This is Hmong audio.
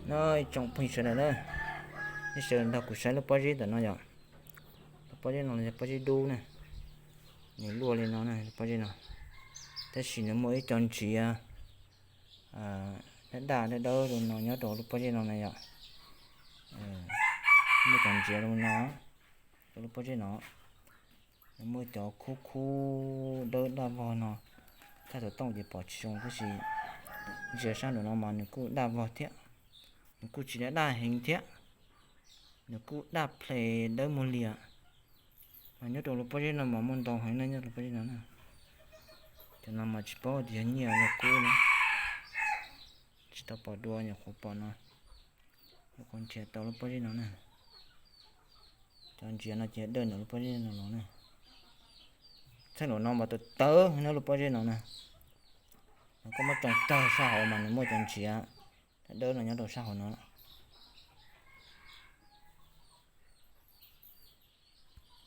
No ib tsoom phooj ywg sawv daws na, nej sawv daws nrog kuv saib lub pob zeb ntawm no yom. Lub pob zeb no yog pob zeb dub na, nws luaj li no na lub pob zeb no. Tab sis nws muaj ib co ntsiav dawb dawb dawb dawb li no nyob rau lub pob zeb no na yom. Muaj cov ntsiav li no rau lub pob zeb no. Nws muaj cov khub khub dawb daj vog no, thaij thaum tooj ces pom tsis zoo tab sis ntsia sab nraum no mas nws kuj daj vog thiab. Nws kuj tsis daj daj heev thiab, nws kuj daj ple dawb muag li. Mas nyob rau lub pob zeb no mas muaj ntau heev na, nyob lub pob zeb no na. Cov no mas tsis paub tias yog nyiaj yog kub na, tsis tau pom dua, nyuam qhuav pom no, nyuam qhuav nrhiav tau lub pob zeb no na. Cov ntsiav no ces dawb ntawm lub pob zeb no los na. Thaij nraum no mas tawv tawv heev na lub pob zeb no na. Nws kuj muab tsoo tawg sab hauv mas nws muaj cov ntsiav dawb dawb no nyob rau sab hauv no.